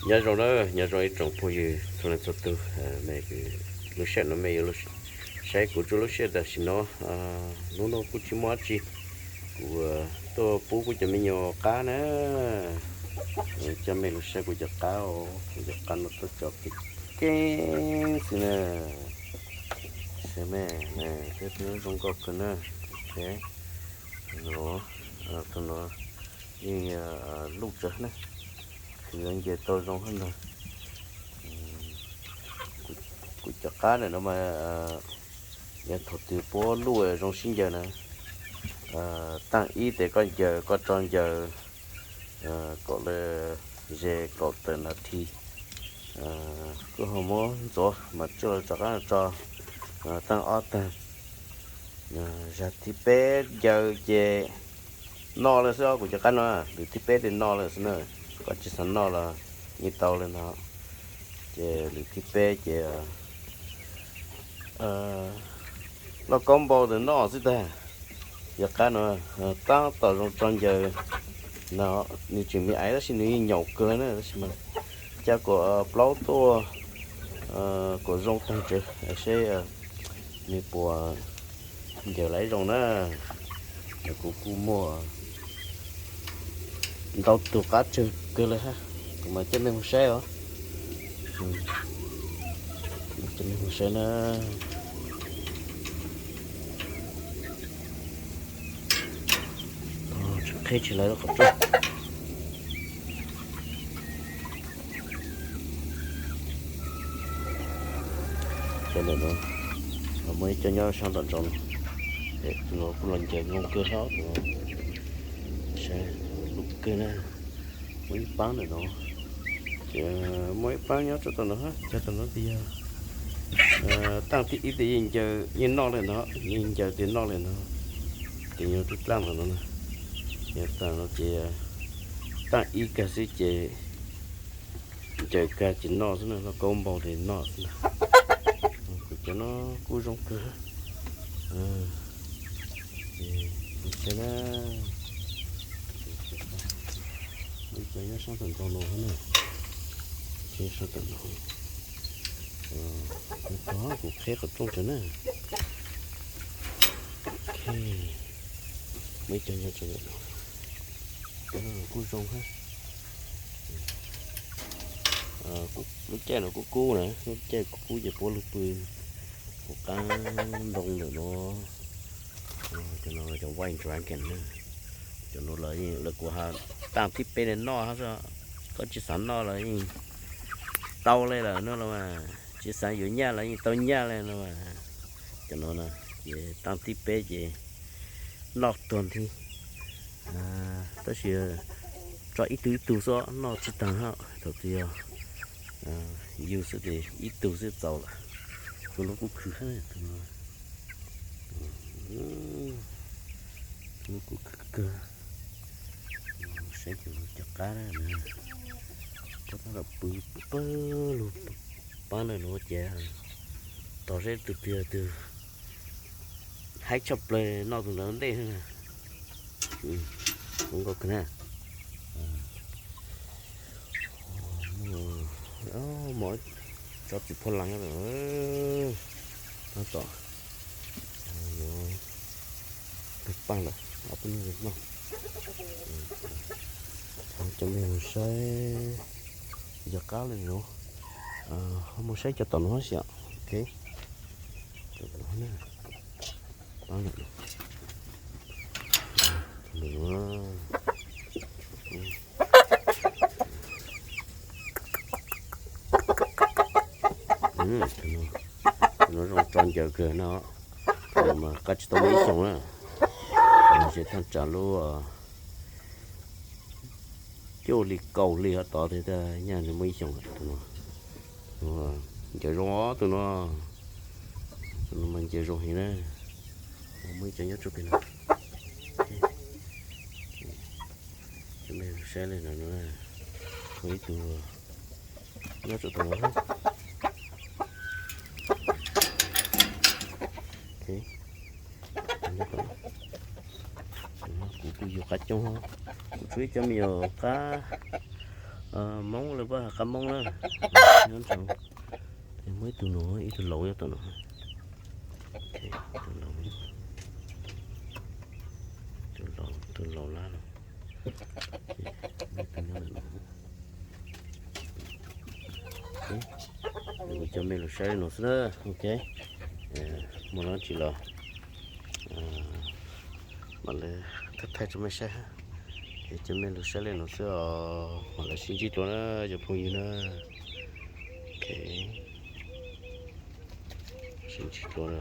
Nyob zoo na, nyob zoo ib tsoom phooj ywg txhua leej txhua tus. Lub sij hawm no mej yuav saib kuv txoj lub sij hawm tam sim no. Hnub no kuj tsis muaj dab tsi, kuv tuaj pub kuv cov me nyuam qab na. Coj mej los saib kuv cov qab os, kuv cov qab no tuaj tso kev keeb xwb na. Saib mej, tej tus zoo nkauj kawg na. Tus no yeej luj tsawv na, khwv nce tau zoo hab ntag. Kuv cov qab ntawm no mas yog thaum twg puab luj zoo sib ncaws na, taaj ib tes koj ncaws, koj tso ncaws kaum le ze kaum tawm nas this, koj ho muab ntxuav mas tsuj los rov qab tso taaj ob taag. Zag thib peb ncaws ces noj lawm xwb os. Kuv cov qab no lwm thib peb ces noj lawm xwb na. Koj tsis xav noj los yeej tau li ntawd. Ces lwm thib peb ces lauj kaub npau ntawd noj xwb tag. Cov qab no taab tom zoo tso ncaws no, nws tseem me aiv tab sis nws yeej nyaum kawg na, tab sis mas coj kuas plaub tuaj kuas zoo tag tsev, seb nws puas ncaws laiv zoo na. Kuv kuj muaj ntau tug qab tsawg kawg li hab, kuv mam coj mej mus saib os. Coj mej mus saib na. Tseem qheb tsis lawv qhov rooj. Cov ntawm no muaj ib co nyob sab nraum nraud no, tus no kuj los ncaws zoo kawg hab, tus no saib luj kawg na. Muaj ib paab ntawm no, ces muaj ib paab nyob rau tom no, cov tom no tes yog taaj thib ib tes yeej ncaws yeej noj li no, yeej ncaws tes noj li no, tes yog tub dlaab ntawm no, yog taaj no ces taaj ib kag xwb ces ncaws kag ces noj xwb na, lauj kaub npau tes noj xwb na. Kuv cov no kuj zoo kawg. Ces kuv saib na, muaj ib co nyob sab tom nraud no na, sab tom no, kuv qheb qhov rooj tso na. Muaj ib co nyob rau ntawm no, kuj zoo hab. Lub caij no kuj kub na, lub caij kub kub ces puab lug pw hauv qab ntoo ntawm no. Cov no cov white dragon na, cov no lawv kuj has taaj thib peb li noj hab xwb, koj tsis xav noj los yeej tau li lawm no los mas, tsis xav yuav nyaj los yeej tau nyaj li no mas. Cov no na, ces taaj thib peb ces noj tuag nthi, tab sis tso ib tug ib tug xwb noj tsis taag hab, thaum twg yog yug xwb ces ib tug xwb txaus lawm. Tus no kuj khwv hab, tus no kuj khwv kawg. Saib cov qab na, puab tab tom pw pawg lug pab ntawm no ces tos seb tus twg twg haib tshaj plaws noj tus ntawd ntej. Zoo nkauj kawg na. Mov tsob txiv phuab lees tab tom yuav tawg paaj lawm, ob peb hnub noj. Coj mej mus saib cov qab li no, ho mus saib cov tom no hab xwb. Ok, cov tom no na, pab lawm. Tus no zoo tso ncaws kawg no, tus no mas qab tsis tau muaj ib xyoos na, nws tseem thaj tsam lub cuaj hli kaum hli hov tod tes nyaj nws muaj ib xyoos lawm. Tus no ncaws zoo os, tus no, tus no mas ncaws zoo heev na. Muaj ib co nyob tsuj pem no, coj mej saib li no, muaj ib tug nyob tsuj tom no. Kuv kuj yug qab coob, kuv tshuav ib co me nyuam qab Hmoob lawv pab has qab Hmoob na. Nyob nrad. Muaj ib tug no, ib tug laus nyob tom no. Tus laus, tus laus, tus laus lab no. Kuv coj mej lug saib le nuav xwb na. Ok, muaj dlaab tsi los mam le thaij thaij rua mej saib hab. Es coj mej lug saib le nuav xwb os, mam le sib ntsib dlua na cov phooj ywg na. Ok, sib ntsib dlua na.